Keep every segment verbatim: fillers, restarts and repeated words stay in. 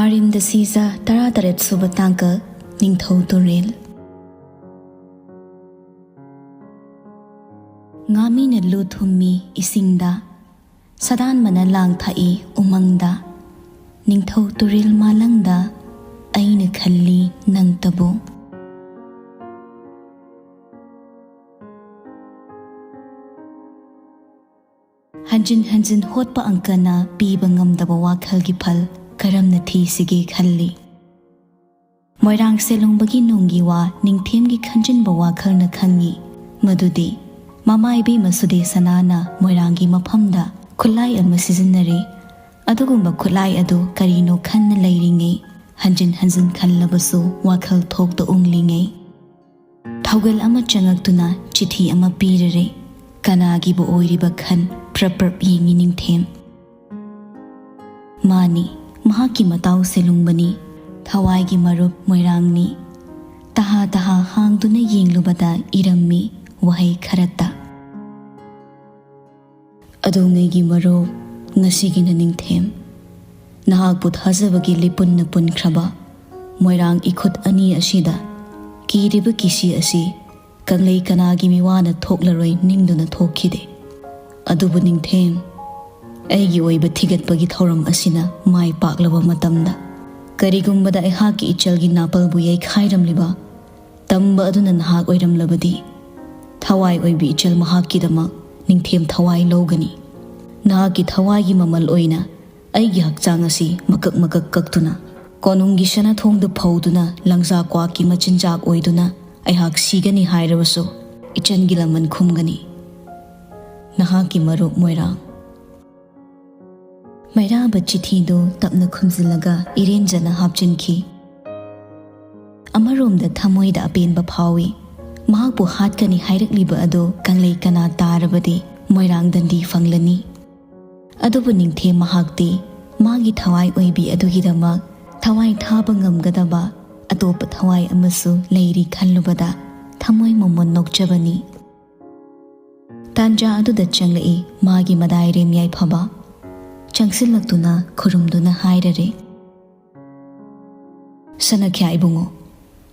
ꯃꯥꯂꯦꯝꯗ ꯁꯤꯖ ꯇꯔꯥꯇꯔꯦꯠ ꯁꯨꯕ ꯇꯥꯡꯀꯛ, ꯅꯤꯡꯊꯧ ꯇꯨꯔꯦꯜ꯫ ꯉꯥꯃꯤꯅ ꯂꯨ ꯊꯨꯝꯃꯤ ꯏꯁꯤꯡꯗ, ꯁꯗꯥꯟꯕꯅ ꯂꯥꯡ ꯊꯥꯛꯏ ꯎꯃꯪꯗ, ꯅꯤꯡꯊꯧ ꯇꯨꯔꯦꯜ ꯃꯥꯂꯪꯗ ꯑꯩꯅ ꯈꯜꯂꯤ ꯅꯪꯇꯕꯨ꯫ ꯍꯟꯖꯤꯟ ꯍꯟꯖꯤꯟ ꯍꯣꯠꯄ ꯑꯪꯀꯅ ꯄꯤꯕ ꯉꯝꯗꯕ ꯋꯥꯈꯜꯒꯤ ꯐꯜ ꯀꯔꯝꯅ ꯊꯤꯁꯤꯒꯦ ꯈꯜꯂꯤ꯫ ꯃꯣꯏꯔꯥꯡ ꯁꯦꯂꯨꯡꯕꯒꯤ ꯅꯨꯡꯒꯤ ꯋꯥ ꯅꯤꯡꯊꯦꯝꯒꯤ ꯈꯟꯖꯤꯟꯕ ꯋꯥꯈꯜꯅ ꯈꯪꯉꯤ꯫ ꯃꯗꯨꯗꯤ ꯃꯃꯥ ꯏꯕꯦꯝꯃ ꯁꯨꯗꯦꯁꯅꯥꯅ ꯃꯣꯏꯔꯥꯡꯒꯤ ꯃꯐꯝꯗ ꯈꯨꯠꯂꯥꯏ ꯑꯃ ꯁꯤꯖꯤꯟꯅꯔꯦ꯫ ꯑꯗꯨꯒꯨꯝꯕ ꯈꯨꯠꯂꯥꯏ ꯑꯗꯨ ꯀꯔꯤꯅꯣ ꯈꯟꯅ ꯂꯩꯔꯤꯉꯩ, ꯍꯟꯖꯤꯟ ꯍꯟꯖꯤꯟ ꯈꯜꯂꯕꯁꯨ ꯋꯥꯈꯜ ꯊꯣꯛꯇ ꯎꯡꯂꯤꯉꯩ, ꯊꯧꯒꯜ ꯑꯃ ꯆꯪꯉꯛꯇꯨꯅ ꯆꯤꯊꯤ ꯑꯃ ꯄꯤꯔꯔꯦ꯫ ꯀꯅꯥꯒꯤꯕꯨ ꯑꯣꯏꯔꯤꯕ ꯈꯟ ꯄ꯭ꯔꯞ ꯄ꯭ꯔꯞ ꯌꯦꯡꯉꯤ ꯅꯤꯡꯊꯦꯝ꯫ ꯃꯥꯅꯤ, ꯃꯍꯥꯛꯀꯤ ꯃꯇꯥꯎ ꯁꯦꯂꯨꯡꯕꯅꯤ, ꯊꯋꯥꯏꯒꯤ ꯃꯔꯨꯞ ꯃꯣꯏꯔꯥꯡꯅꯤ꯫ ꯇꯍꯥ ꯇꯍꯥ ꯍꯥꯡꯗꯨꯅ ꯌꯦꯡꯂꯨꯕꯗ ꯏꯔꯝꯃꯤ ꯋꯥꯍꯩ ꯈꯔꯇ꯫ ꯑꯗꯣꯉꯩꯒꯤ ꯃꯔꯨꯞ, ꯉꯁꯤꯒꯤꯅ ꯅꯤꯡꯊꯦꯝ꯫ ꯅꯍꯥꯛꯄꯨ ꯊꯥꯖꯕꯒꯤ ꯂꯤꯄꯨꯟꯅ ꯄꯨꯟꯈ꯭ꯔꯕ ꯃꯣꯏꯔꯥꯡ ꯏꯈꯨꯠ ꯑꯅꯤ ꯑꯁꯤꯗ ꯀꯤꯔꯤꯕ ꯀꯤꯁꯤ ꯑꯁꯤ ꯀꯪꯂꯩ ꯀꯅꯥꯒꯤ ꯃꯤꯋꯥꯅ ꯊꯣꯛꯂꯔꯣꯏ ꯅꯤꯡꯗꯨꯅ ꯊꯣꯛꯈꯤꯗꯦ꯫ ꯑꯗꯨꯕꯨ ꯅꯤꯡꯊꯦꯝ, ꯑꯩꯒꯤ ꯑꯣꯏꯕ ꯊꯤꯒꯠꯄꯒꯤ ꯊꯧꯔꯝ ꯑꯁꯤꯅ ꯃꯥꯏ ꯄꯥꯛꯂꯕ ꯃꯇꯝꯗ, ꯀꯔꯤꯒꯨꯝꯕꯗ ꯑꯩꯍꯥꯛꯀꯤ ꯏꯆꯜꯒꯤ ꯅꯥꯄꯜꯕꯨ ꯌꯩꯈꯥꯏꯔꯝꯂꯤꯕ ꯇꯝꯕ ꯑꯗꯨꯅ ꯅꯍꯥꯛ ꯑꯣꯏꯔꯝꯂꯕꯗꯤ, ꯊꯋꯥꯏ ꯑꯣꯏꯕꯤ ꯏꯆꯜ ꯃꯍꯥꯛꯀꯤꯗꯃꯛ ꯅꯤꯡꯊꯦꯝ ꯊꯋꯥꯏ ꯂꯧꯒꯅꯤ꯫ ꯅꯍꯥꯛꯀꯤ ꯊꯋꯥꯏꯒꯤ ꯃꯃꯜ ꯑꯣꯏꯅ ꯑꯩꯒꯤ ꯍꯛꯆꯥꯡ ꯑꯁꯤ ꯃꯀꯛ ꯃꯀꯛ ꯀꯛꯇꯨꯅ, ꯀꯣꯅꯨꯡꯒꯤ ꯁꯅꯥꯊꯣꯡꯗ ꯐꯧꯗꯨꯅ, ꯂꯪꯖꯥ ꯀ꯭ꯋꯥꯛꯀꯤ ꯃꯆꯤꯟꯖꯥꯛ ꯑꯣꯏꯗꯨꯅ ꯑꯩꯍꯥꯛ ꯁꯤꯒꯅꯤ ꯍꯥꯏꯔꯕꯁꯨ, ꯏꯆꯟꯒꯤ ꯂꯃꯟ ꯈꯨꯝꯒꯅꯤ꯫ ꯅꯍꯥꯛꯀꯤ ꯃꯔꯨꯞ ꯃꯣꯏꯔꯥꯡ꯫ ꯃꯩꯔꯥꯕ ꯆꯤꯊꯤꯗꯨ ꯇꯞꯅ ꯈꯨꯝꯖꯤꯜꯂꯒ ꯏꯔꯦꯟꯖꯅ ꯍꯥꯞꯆꯤꯟꯈꯤ꯫ ꯑꯃꯔꯣꯝꯗ ꯊꯃꯣꯏꯗ ꯑꯄꯦꯟꯕ ꯐꯥꯎꯏ꯫ ꯃꯍꯥꯛꯄꯨ ꯍꯥꯠꯀꯅꯤ ꯍꯥꯏꯔꯛꯂꯤꯕ ꯑꯗꯨ ꯀꯪꯂꯩ ꯀꯅꯥ ꯇꯥꯔꯕꯗꯤ ꯃꯣꯏꯔꯥꯡ ꯗꯟꯗꯤ ꯐꯪꯂꯅꯤ꯫ ꯑꯗꯨꯕꯨ ꯅꯤꯡꯊꯦꯝ ꯃꯍꯥꯛꯇꯤ ꯃꯥꯒꯤ ꯊꯋꯥꯏ ꯑꯣꯏꯕꯤ ꯑꯗꯨꯒꯤꯗꯃꯛ ꯊꯋꯥꯏ ꯊꯥꯕ ꯉꯝꯒꯗꯕ ꯑꯇꯣꯞꯄ ꯊꯋꯥꯏ ꯑꯃꯁꯨ ꯂꯩꯔꯤ ꯈꯜꯂꯨꯕꯗ ꯊꯃꯣꯏ ꯃꯃꯣꯟ ꯅꯣꯛꯆꯕꯅꯤ꯫ ꯇꯥꯟꯖꯥ ꯑꯗꯨꯗ ꯆꯪꯂꯛꯏ ꯃꯥꯒꯤ ꯃꯗꯥꯏꯔꯦꯝ ꯌꯥꯏꯐꯕ꯫ ꯆꯪꯁꯤꯜꯂꯛꯇꯨꯅ ꯈꯨꯔꯨꯝꯗꯨꯅ ꯍꯥꯏꯔꯔꯦ, ꯁꯅꯥꯈ꯭ꯌꯥ ꯏꯕꯨꯡꯉꯣ,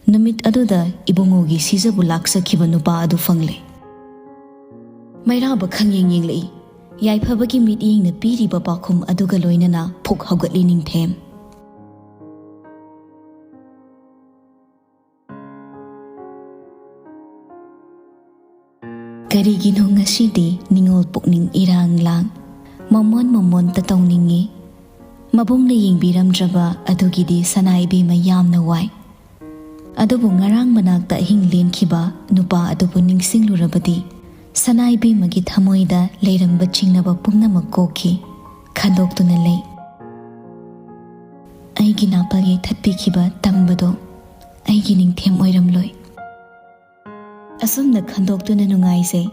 ꯅꯨꯃꯤꯠ ꯑꯗꯨꯗ ꯏꯕꯨꯡꯉꯣꯒꯤ ꯁꯤꯖꯕꯨ ꯂꯥꯛꯆꯈꯤꯕ ꯅꯨꯄꯥ ꯑꯗꯨ ꯐꯪꯂꯦ꯫ ꯃꯩꯔꯥꯕ ꯈꯪꯌꯦꯡ ꯌꯦꯡꯂꯛꯏ꯫ ꯌꯥꯏꯐꯕꯒꯤ ꯃꯤꯠꯌꯦꯡꯅ ꯄꯤꯔꯤꯕ ꯄꯥꯎꯈꯨꯝ ꯑꯗꯨꯒ ꯂꯣꯏꯅꯅ ꯐꯨꯛ ꯍꯧꯒꯠꯂꯤ ꯅꯤꯡꯊꯦꯝ꯫ ꯀꯔꯤꯒꯤꯅꯣ ꯉꯁꯤꯗꯤ ꯅꯤꯡꯉꯣꯜ ꯄꯨꯛꯅꯤꯡ ꯏꯔꯥꯡ ꯂꯥꯡ, ꯃꯃꯣꯟ ꯃꯃꯣꯟꯇ ꯇꯧꯅꯤꯡꯉꯤ? ꯃꯕꯨꯡꯅ ꯌꯦꯡꯕꯤꯔꯝꯗ꯭ꯔꯕ ꯑꯗꯨꯒꯤꯗꯤ ꯁꯅꯥ ꯏꯕꯦꯝꯃ ꯌꯥꯝꯅ ꯋꯥꯏ꯫ ꯑꯗꯨꯕꯨ ꯉꯔꯥꯡ ꯃꯅꯥꯛꯇ ꯑꯍꯤꯡ ꯂꯦꯟꯈꯤꯕ ꯅꯨꯄꯥ ꯑꯗꯨꯕꯨ ꯅꯤꯡꯁꯤꯡꯂꯨꯔꯕꯗꯤ ꯁꯅꯥ ꯏꯕꯦꯝꯃꯒꯤ ꯊꯃꯣꯏꯗ ꯂꯩꯔꯝꯕ ꯆꯤꯡꯅꯕ ꯄꯨꯝꯅꯃꯛ ꯀꯣꯛꯈꯤ, ꯈꯟꯗꯣꯛꯇꯨꯅ ꯂꯩ꯫ ꯑꯩꯒꯤ ꯅꯥꯄꯜ ꯌꯩꯊꯠꯄꯤꯈꯤꯕ ꯇꯝꯕꯗꯣ ꯑꯩꯒꯤ ꯅꯤꯡꯊꯦꯝ ꯑꯣꯏꯔꯝꯂꯣꯏ꯫ ꯑꯁꯨꯝꯅ ꯈꯟꯗꯣꯛꯇꯨꯅ ꯅꯨꯡꯉꯥꯏꯖꯩ꯫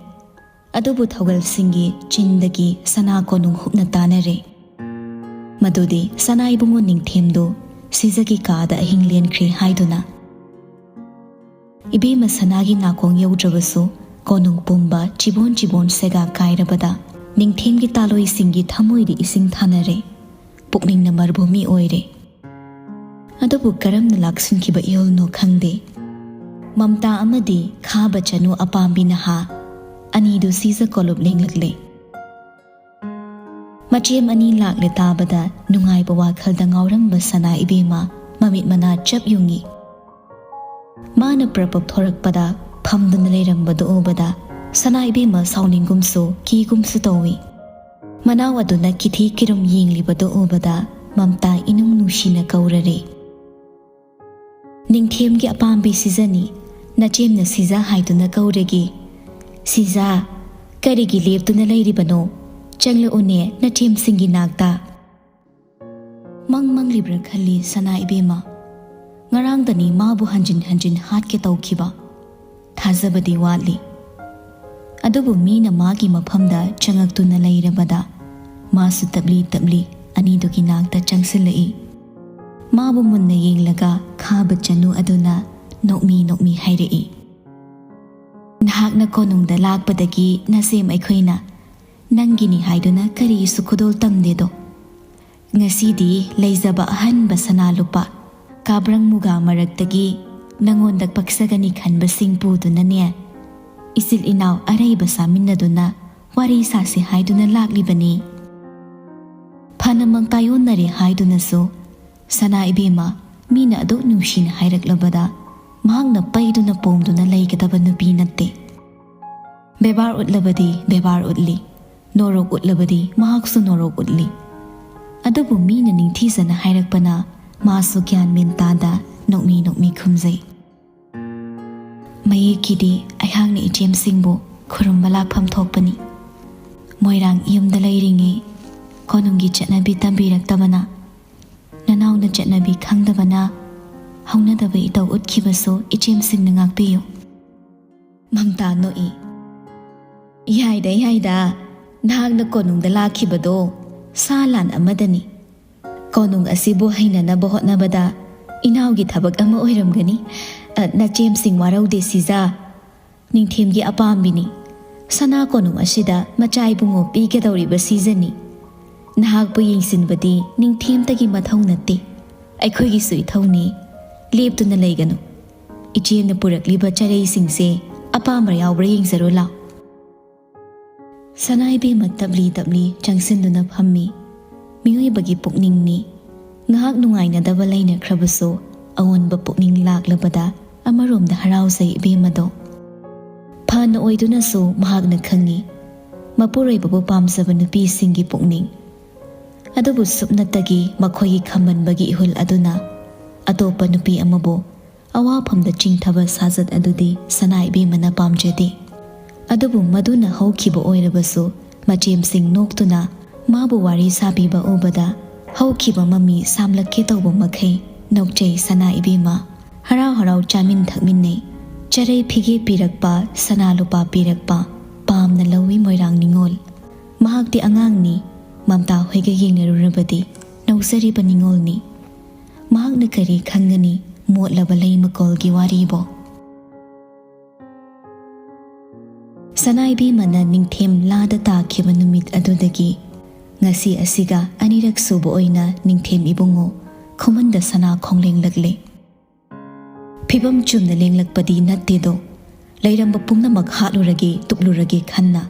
ꯑꯗꯨꯕꯨ ꯊꯧꯒꯜꯁꯤꯡꯒꯤ ꯆꯤꯟꯗꯒꯤ ꯁꯅꯥ ꯀꯣꯅꯨꯡ ꯍꯨꯞꯅ ꯇꯥꯅꯔꯦ꯫ ꯃꯗꯨꯗꯤ ꯁꯅꯥ ꯏꯕꯨꯡꯉꯣ ꯅꯤꯡꯊꯦꯝꯗꯨ ꯁꯤꯖꯒꯤ ꯀꯥꯗ ꯑꯍꯤꯡ ꯂꯦꯟꯈ꯭ꯔꯦ ꯍꯥꯏꯗꯨꯅ꯫ ꯏꯕꯦꯝꯃ ꯁꯅꯥꯒꯤ ꯅꯥꯀꯣꯡ ꯌꯧꯗ꯭ꯔꯕꯁꯨ ꯀꯣꯅꯨꯡ ꯄꯨꯝꯕ ꯆꯤꯕꯣꯟ ꯆꯤꯕꯣꯟ ꯁꯦꯒꯥ ꯀꯥꯏꯔꯕꯗ ꯅꯤꯡꯊꯦꯝꯒꯤ ꯇꯥꯂꯣꯏꯁꯤꯡꯒꯤ ꯊꯃꯣꯏꯗꯤ ꯏꯁꯤꯡ ꯊꯥꯅꯔꯦ꯫ ꯄꯨꯛꯅꯤꯡꯅ ꯃꯔꯨꯚꯨꯃꯤ ꯑꯣꯏꯔꯦ꯫ ꯑꯗꯨꯕꯨ ꯀꯔꯝꯅ ꯂꯥꯛꯁꯤꯟꯈꯤꯕ ꯏꯍꯨꯜꯅꯣ ꯈꯪꯗꯦ꯫ ꯃꯝꯇꯥ ꯑꯃꯗꯤ ꯈꯥꯕ ꯆꯅꯨ ꯑꯄꯥꯝꯕꯤ ꯅꯍꯥ ꯑꯅꯤꯗꯨ ꯁꯤꯖ ꯀꯣꯂꯨꯞ ꯂꯦꯡꯂꯛꯂꯦ꯫ ꯃꯆꯦꯝ ꯑꯅꯤ ꯂꯥꯛꯂꯦ ꯇꯥꯕꯗ ꯅꯨꯡꯉꯥꯏꯕ ꯋꯥꯈꯜꯗ ꯉꯥꯎꯔꯝꯕ ꯁꯅꯥ ꯏꯕꯦꯝꯃ ꯃꯃꯤꯠ ꯃꯅꯥ ꯆꯞ ꯌꯨꯡꯉꯤ꯫ ꯃꯥꯅ ꯄ꯭ꯔꯄꯞ ꯊꯣꯔꯛꯄꯗ ꯐꯝꯗꯨꯅ ꯂꯩꯔꯝꯕꯗꯨ ꯎꯕꯗ ꯁꯅꯥ ꯏꯕꯦꯝꯃ ꯁꯥꯎꯅꯤꯡꯒꯨꯝꯁꯨ ꯀꯤꯒꯨꯝꯁꯨ ꯇꯧꯏ꯫ ꯃꯅꯥꯎ ꯑꯗꯨꯅ ꯀꯤꯊꯤ ꯀꯤꯔꯨꯝ ꯌꯦꯡꯂꯤꯕꯗꯨ ꯎꯕꯗ ꯃꯝꯇꯥ ꯏꯅꯨꯡ ꯅꯨꯡꯁꯤꯅ ꯀꯧꯔꯔꯦ꯫ "ꯅꯤꯡꯊꯦꯝꯒꯤ ꯑꯄꯥꯝꯕꯤ ꯁꯤꯖꯅꯤ, ꯅꯆꯦꯝꯅ ꯁꯤꯖ ꯍꯥꯏꯗꯨꯅ ꯀꯧꯔꯒꯦ꯫ ꯁꯤꯖ, ꯀꯔꯤꯒꯤ ꯂꯦꯞꯇꯨꯅ ꯂꯩꯔꯤꯕꯅꯣ? ꯆꯪꯂꯛꯎꯅꯦ ꯅꯆꯦꯝꯁꯤꯡꯒꯤ ꯅꯥꯛꯇ꯫" ꯃꯪ ꯃꯪꯂꯤꯕ꯭ꯔꯥ ꯈꯜꯂꯤ ꯁꯅꯥ ꯏꯕꯦꯝꯃ꯫ ꯉꯔꯥꯡꯗꯅꯤ ꯃꯥꯕꯨ ꯍꯟꯖꯤꯟ ꯍꯟꯖꯤꯟ ꯍꯥꯠꯀꯦ ꯇꯧꯈꯤꯕ꯫ ꯊꯥꯖꯕꯗꯤ ꯋꯥꯠꯂꯤ꯫ ꯑꯗꯨꯕꯨ ꯃꯤꯅ ꯃꯥꯒꯤ ꯃꯐꯝꯗ ꯆꯪꯉꯛꯇꯨꯅ ꯂꯩꯔꯕꯗ ꯃꯥꯁꯨ ꯇꯞꯂꯤ ꯇꯞꯂꯤ ꯑꯅꯤꯗꯨꯒꯤ ꯅꯥꯛꯇ ꯆꯪꯁꯤꯜꯂꯛꯏ꯫ ꯃꯥꯕꯨ ꯃꯨꯟꯅ ꯌꯦꯡꯂꯒ ꯈꯥꯕ ꯆꯅꯨ ꯑꯗꯨꯅ ꯅꯣꯛꯃꯤ ꯅꯣꯛꯃꯤ ꯍꯥꯏꯔꯛꯏ, "ꯅꯍꯥꯛꯅ ꯀꯣꯅꯨꯡꯗ ꯂꯥꯛꯄꯗꯒꯤ ꯅꯆꯦꯝ ꯑꯩꯈꯣꯏꯅ ꯅꯪꯒꯤꯅꯤ ꯍꯥꯏꯗꯨꯅ ꯀꯔꯤꯁꯨ ꯈꯨꯗꯣꯜ ꯇꯝꯗꯦꯗꯣ꯫ ꯉꯁꯤꯗꯤ ꯂꯩꯖꯕ ꯑꯍꯟꯕ ꯁꯅꯥ ꯂꯨꯄꯥ ꯀꯥꯕ꯭ꯔꯪ ꯃꯨꯒꯥ ꯃꯔꯛꯇꯒꯤ ꯅꯉꯣꯟꯗ ꯄꯛꯆꯒꯅꯤ ꯈꯟꯕꯁꯤꯡ ꯄꯨꯗꯨꯅꯅꯦ, ꯏꯆꯤꯜ ꯏꯅꯥꯎ ꯑꯔꯩꯕ ꯆꯥꯃꯤꯟꯅꯗꯨꯅ ꯋꯥꯔꯤ ꯁꯥꯁꯤ ꯍꯥꯏꯗꯨꯅ ꯂꯥꯛꯂꯤꯕꯅꯤ꯫ ꯐꯅꯃꯛ ꯇꯥꯏꯑꯣꯟꯅꯔꯦ ꯍꯥꯏꯗꯨꯅꯁꯨ ꯁꯅꯥ ꯏꯕꯦꯝꯃ ꯃꯤꯅ ꯑꯗꯨꯛ ꯅꯨꯡꯁꯤꯅ ꯍꯥꯏꯔꯛꯂꯕꯗ ꯃꯍꯥꯛꯅ ꯄꯩꯗꯨꯅ ꯄꯣꯝꯗꯨꯅ ꯂꯩꯒꯗꯕ ꯅꯨꯄꯤ ꯅꯠꯇꯦ꯫ ꯕꯦꯕꯥꯔ ꯎꯠꯂꯕꯗꯤ ꯕꯦꯕꯥꯔ ꯎꯠꯂꯤ, ꯅꯣꯔꯣꯛ ꯎꯠꯂꯕꯗꯤ ꯃꯍꯥꯛꯁꯨ ꯅꯣꯔꯣꯛ ꯎꯠꯂꯤ꯫ ꯑꯗꯨꯕꯨ ꯃꯤꯅ ꯅꯤꯡꯊꯤꯖꯅ ꯍꯥꯏꯔꯛꯄꯅ ꯃꯥꯁꯨ ꯒ꯭ꯌꯥꯟ ꯃꯦꯟ ꯇꯥꯗ ꯅꯣꯛꯃꯤ ꯅꯣꯛꯃꯤ ꯈꯨꯝꯖꯩ꯫ ꯃꯌꯦꯛꯀꯤꯗꯤ ꯑꯩꯍꯥꯛꯅ ꯏꯆꯦꯝꯁꯤꯡꯕꯨ ꯈꯨꯔꯨꯝꯕ ꯂꯥꯛꯐꯝ ꯊꯣꯛꯄꯅꯤ꯫ ꯃꯣꯏꯔꯥꯡ ꯌꯨꯝꯗ ꯂꯩꯔꯤꯉꯩ ꯀꯣꯅꯨꯡꯒꯤ ꯆꯠꯅꯕꯤ ꯇꯝꯕꯤꯔꯛꯇꯕꯅ, ꯅꯅꯥꯎꯅ ꯆꯠꯅꯕꯤ ꯈꯪꯗꯕꯅ ꯍꯧꯅꯗꯕ ꯏꯇꯧ ꯎꯠꯈꯤꯕꯁꯨ ꯏꯆꯦꯝꯁꯤꯡꯅ ꯉꯥꯛꯄꯤꯌꯨ꯫ ꯃꯝꯇꯥ ꯅꯣꯛꯏ꯫ ꯌꯥꯏꯗ, ꯌꯥꯏꯗ, ꯅꯍꯥꯛꯅ ꯀꯣꯅꯨꯡꯗ ꯂꯥꯛꯈꯤꯕꯗꯣ ꯁꯥ ꯂꯥꯟ ꯑꯃꯗꯅꯤ꯫ ꯀꯣꯅꯨꯡ ꯑꯁꯤꯕꯨ ꯍꯩꯅꯅꯕ ꯍꯣꯠꯅꯕꯗ ꯏꯅꯥꯎꯒꯤ ꯊꯕꯛ ꯑꯃ ꯑꯣꯏꯔꯝꯒꯅꯤ꯫ ꯑ, ꯅꯆꯦꯝꯁꯤꯡ ꯋꯥꯔꯧꯗꯦ ꯁꯤꯖꯥ꯫ ꯅꯤꯡꯊꯦꯝꯒꯤ ꯑꯄꯥꯝꯕꯤꯅꯤ꯫ ꯁꯅꯥ ꯀꯣꯅꯨꯡ ꯑꯁꯤꯗ ꯃꯆꯥ ꯏꯕꯨꯡꯉꯣ ꯄꯤꯒꯗꯧꯔꯤꯕ ꯁꯤꯖꯅꯤ꯫ ꯅꯍꯥꯛꯄꯨ ꯌꯦꯡꯁꯤꯟꯕꯗꯤ ꯅꯤꯡꯊꯦꯝꯇꯒꯤ ꯃꯊꯧ ꯅꯠꯇꯦ꯫ ꯑꯩꯈꯣꯏꯒꯤꯁꯨ ꯏꯊꯧꯅꯤ꯫ ꯂꯦꯞꯇꯨꯅ ꯂꯩꯒꯅꯨ꯫ ꯏꯆꯦꯅ ꯄꯨꯔꯛꯂꯤꯕ ꯆꯔꯩꯁꯤꯡꯁꯦ ꯑꯄꯥꯝꯕ ꯌꯥꯎꯕ꯭ꯔꯥ ꯌꯦꯡꯖꯔꯨ ꯂꯥꯎ꯫ ꯁꯅꯥ ꯏꯕꯦꯝꯃ ꯇꯞꯂꯤ ꯇꯞꯂꯤ ꯆꯪꯁꯤꯟꯗꯨꯅ ꯐꯝꯃꯤ꯫ ꯃꯤꯑꯣꯏꯕꯒꯤ ꯄꯨꯛꯅꯤꯡꯅꯤ꯫ ꯉꯥꯏꯍꯥꯛ ꯅꯨꯡꯉꯥꯏꯅꯗꯕ ꯂꯩꯅꯈ꯭ꯔꯕꯁꯨ ꯑꯑꯣꯟꯕ ꯄꯨꯛꯅꯤꯡ ꯂꯥꯛꯂꯕꯗ ꯑꯃꯔꯣꯝꯗ ꯍꯔꯥꯎꯖꯩ ꯏꯕꯦꯝꯃꯗꯣ꯫ ꯐꯅ ꯑꯣꯏꯗꯨꯅꯁꯨ ꯃꯍꯥꯛꯅ ꯈꯪꯏ ꯃꯄꯨꯔꯣꯏꯕꯕꯨ ꯄꯥꯝꯖꯕ ꯅꯨꯄꯤꯁꯤꯡꯒꯤ ꯄꯨꯛꯅꯤꯡ꯫ ꯑꯗꯨꯕꯨ ꯁꯨꯞꯅꯇꯒꯤ ꯃꯈꯣꯏꯒꯤ ꯈꯝꯕꯟꯕꯒꯤ ꯏꯍꯨꯜ ꯑꯗꯨꯅ ꯑꯇꯣꯞꯄ ꯅꯨꯄꯤ ꯑꯃꯕꯨ ꯑꯋꯥꯐꯝꯗ ꯆꯤꯡꯊꯕ ꯁꯥꯖꯠ ꯑꯗꯨꯗꯤ ꯁꯅꯥ ꯏꯕꯦꯝꯃꯅ ꯄꯥꯝꯖꯗꯦ꯫ ꯑꯗꯨꯕꯨ ꯃꯗꯨꯅ ꯍꯧꯈꯤꯕ ꯑꯣꯏꯔꯕꯁꯨ ꯃꯆꯦꯝꯁꯤꯡ ꯅꯣꯛꯇꯨꯅ ꯃꯥꯕꯨ ꯋꯥꯔꯤ ꯁꯥꯕꯤꯕ ꯎꯕꯗ ꯍꯧꯈꯤꯕ ꯃꯃꯤ ꯁꯥꯝꯂꯛꯀꯦ ꯇꯧꯕ ꯃꯈꯩ ꯅꯣꯛꯆꯩ ꯁꯅꯥ ꯏꯕꯦꯝꯃ꯫ ꯍꯔꯥꯎ ꯍꯔꯥꯎ ꯆꯥꯃꯤꯟ ꯊꯛꯃꯤꯟꯅꯩ꯫ ꯆꯔꯩ ꯐꯤꯒꯦ ꯄꯤꯔꯛꯄ, ꯁꯅꯥ ꯂꯨꯄꯥ ꯄꯤꯔꯛꯄ ꯄꯥꯝꯅ ꯂꯧꯏ ꯃꯣꯏꯔꯥꯡ ꯅꯤꯉꯣꯜ꯫ ꯃꯍꯥꯛꯇꯤ ꯑꯉꯥꯡꯅꯤ, ꯃꯝꯇꯥ ꯍꯣꯏꯒ ꯌꯦꯡꯅꯔꯨꯔꯕꯗꯤ ꯅꯧꯖꯔꯤꯕ ꯅꯤꯉꯣꯜꯅꯤ꯫ ꯃꯍꯥꯛꯅ ꯀꯔꯤ ꯈꯪꯒꯅꯤ ꯃꯣꯠꯂꯕ ꯂꯩ ꯃꯀꯣꯜꯒꯤ ꯋꯥꯔꯤꯕꯣ? ꯁꯅꯥ ꯏꯕꯦꯝꯃꯅ ꯅꯤꯡꯊꯦꯝ ꯂꯥꯗ ꯇꯥꯈꯤꯕ ꯅꯨꯃꯤꯠ ꯑꯗꯨꯗꯒꯤ ꯉꯁꯤ ꯑꯁꯤꯒ ꯑꯅꯤꯔꯛ ꯁꯨꯕ ꯑꯣꯏꯅ ꯅꯤꯡꯊꯦꯝ ꯏꯕꯨꯡꯉꯣ ꯈꯨꯃꯟꯗ ꯁꯅꯥ ꯈꯣꯡꯂꯦꯡꯂꯛꯂꯦ꯫ ꯐꯤꯕꯝ ꯆꯨꯝꯅ ꯂꯦꯡꯂꯛꯄꯗꯤ ꯅꯠꯇꯦꯗꯣ꯫ ꯂꯩꯔꯝꯕ ꯄꯨꯝꯅꯃꯛ ꯍꯥꯠꯂꯨꯔꯒꯦ, ꯇꯨꯞꯂꯨꯔꯒꯦ ꯈꯟꯅ